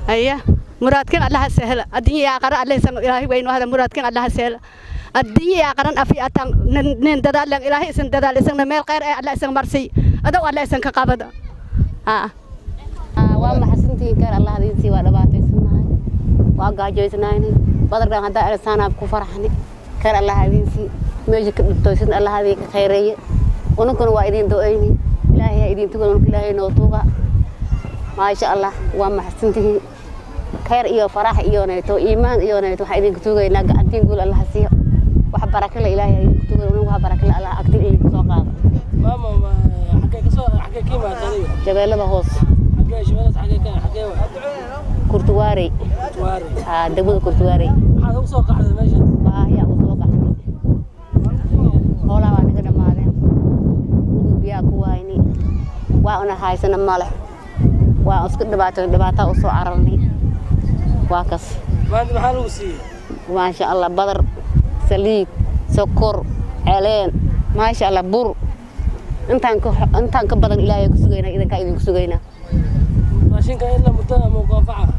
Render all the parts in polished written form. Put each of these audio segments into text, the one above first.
Haya, muraadkan Allaha sahla, addunya iyo aakhara Alla isan. Ilaahay weynu hada muraadkan Allaha sahla, addunya iyo aakharan afi atan nin dadaalan. Ilaahay isan dadaal isagna meel khayr ee Alla isan marsiy adow Alla isan ka qabada. Waa maxadsantihiin, khayr Allah idin sii. Waa dhibaataysanahay, waa gaajoysnaayni. Badarkan haddaa ersaanaa ku faraxni. Khayr Allah idin sii. Meesha ka dhibtoysan Allah idinka khayreeye. Ununkuna waa idin do-eyni. Ilaahay ha idin tuga, ununka Ilaahay noo tuuga. Maasha Allah, waa maxadsantihiin. Khayr iyo farax iyo nayto iimaan iyo nayto waxaa idinka tuugaynaa. Gacantiin guul Allah siiyo. Wax barakale Ilaahay ha idinku tuuga. Ununka wax barakale Allah agtiin idinku soo qaado. Maama, xagee kasoo, xagee ka imaatay adiga? Jabeelada Hoos. Xagee Shabeellada, xagee ka, xagee waay? Kurtuwaarey. Kurtuwaarey. Haa, degmada Kurtuwaarey. Maxaad ugu soo qaxday meeshaas? Baahiyaa ugu soo qaxnay. Xoolaha waa naga dhammaadeen, guriga biyaa ku waayni, waa una haysana male, waa isku dhibaato, dhibaataa u soo cararnay, waa kas. Maanta maxaa lagu siiyey? Maasha Allah, badar, saliid, sokor, celeen, maasha Allah, bur. Intaan ka badan Ilaahay ku sugaynaa, idinkaa idinku sugaynaa. Raashinka ilaa muddo ama goofaca?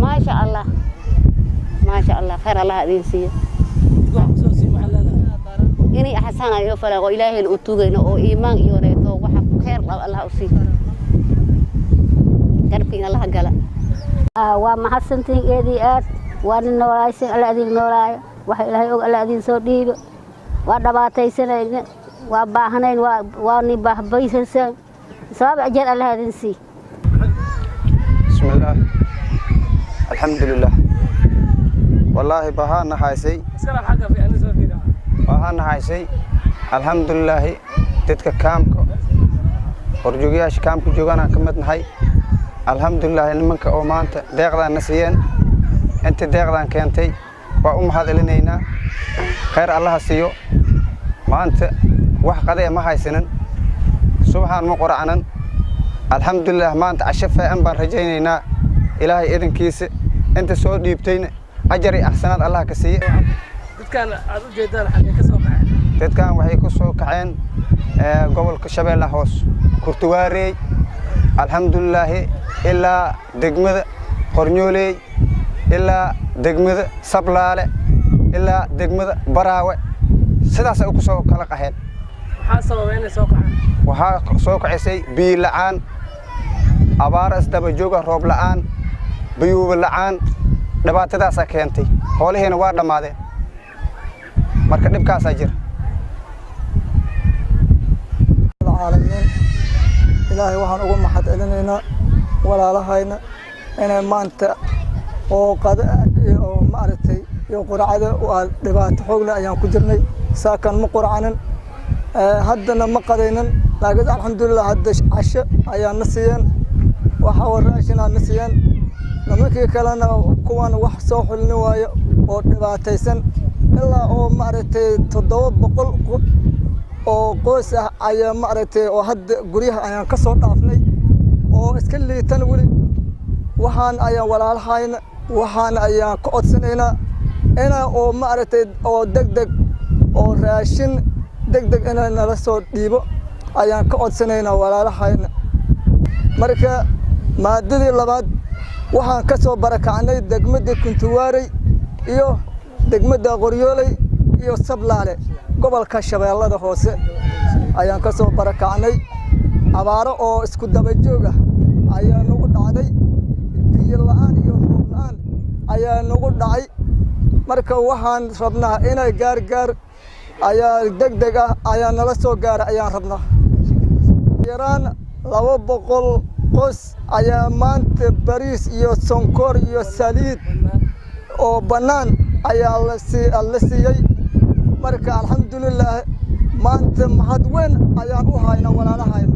Maasha Allah, maasha Allah, khayr Allah idin siiyo. Wax kusoo sii, maxaa leedahay? Inay axsaan ay falaan oo Ilaahayna u tugayno oo iimaan iyo reeto waxa khayr qaba Allah u siiyo, garabkiina Allah gala. Waa mahadsantihiin eedii aad. Waa nin noolaaysan, Alla idin noolaayo. Waxa Ilaahay og Alla idin soo dhiibo. Waa dhabaataysanayna, waa baahnayn, waa ni baahbaysansan sabab ajeer Allah idin sii. بسم الله، الحمد لله. والله baahana haysay. Iskala xagga fiican soo fiira. Baahana haysay, alxamdulilaahi. Dadka kaamka, horjoogayaasha kaamka joogaan aan ka mid nahay, alxamdulilaahi. Nimanka oo maanta deeqdaan na siiyeen, intii deeqdaan keentay waa u mahad celinaynaa, khayr Allaha siiyo. Maanta wax qadee ma haysanin, subaxaan ma quracnan. Alxamdulilah, maanta casho fiican baan rajaynaynaa Ilaahay idinkiisa. Inta soo dhiibtayna ajar iyo axsanaad Allah ka siiye. Dadkan aad u jeedaan xaggee ka soo qaxeen? Dadkan waxay ku soo kaceen gobolka Shabeellaha Hoos, Kurtuwaarey, alxamdulilaahi, ilaa degmada Qornyooley, ilaa degmada Sablaale, ilaa degmada Baraawe, sidaasay ku soo kala qaxeen. Maxaa sababay inay soo qaxaan? Waxaa soo kacisay biyo la'aan, abaaro isdaba jooga, roob la'aan, biyuuba la'aan. Dhibaatadaasaa keentay. Xoolihiina waa dhammaadeen, marka dhibkaasaa jira. Caalamiin, Ilaahay waxaan ugu mahad celinaynaa walaalahayna inay maanta oo qada oo maaragtay iyo quracada. Waa dhibaato xoogle ayaan ku jirnay. Saakan ma qurcanin, haddana ma qadaynin, laakiin alxamdulilah, hadda casho ayaa na siiyeen, waxa raashin aa na siiyeen. Nimankii kalena kuwan wax soo xulni waayo oo dhibaataysan, ilaa oo maaragtay 700 oo qoys ah ayaa maaragtay oo hadda guryaha ayaan ka soo dhaafnay oo iska liitan weli. Waxaan ayaan walaalahayna, waxaan ayaan ka codsanaynaa ina oo maaragtay oo deg deg oo raashin deg deg ina nala soo dhiibo ayaan ka codsanaynaa walaalahayna. Marka maadadii labaad, waxaan ka soo barakacnay degmada Kuntuwaarey iyo degmada Qoryooley iyo Sablaale, gobolka Shabeellada Hoose ayaan ka soo barakacnay. Abaaro oo isku daba joog ah ayaa nagu dhacday, biyo la'aan iyo roob la'aan ayaa nagu dhacay. Marka waxaan rabnaa inay gaargaar ayaa deg deg ah ayaa nala soo gaara ayaan rabnaa. Yaraan 200 qoys ayaa maanta bariis iyo sonkor iyo saliid oo bannaan ayaa la siiyey. Marka alxamdulilaah, maanta mahad weyn ayaan u haynaa walaalahayna.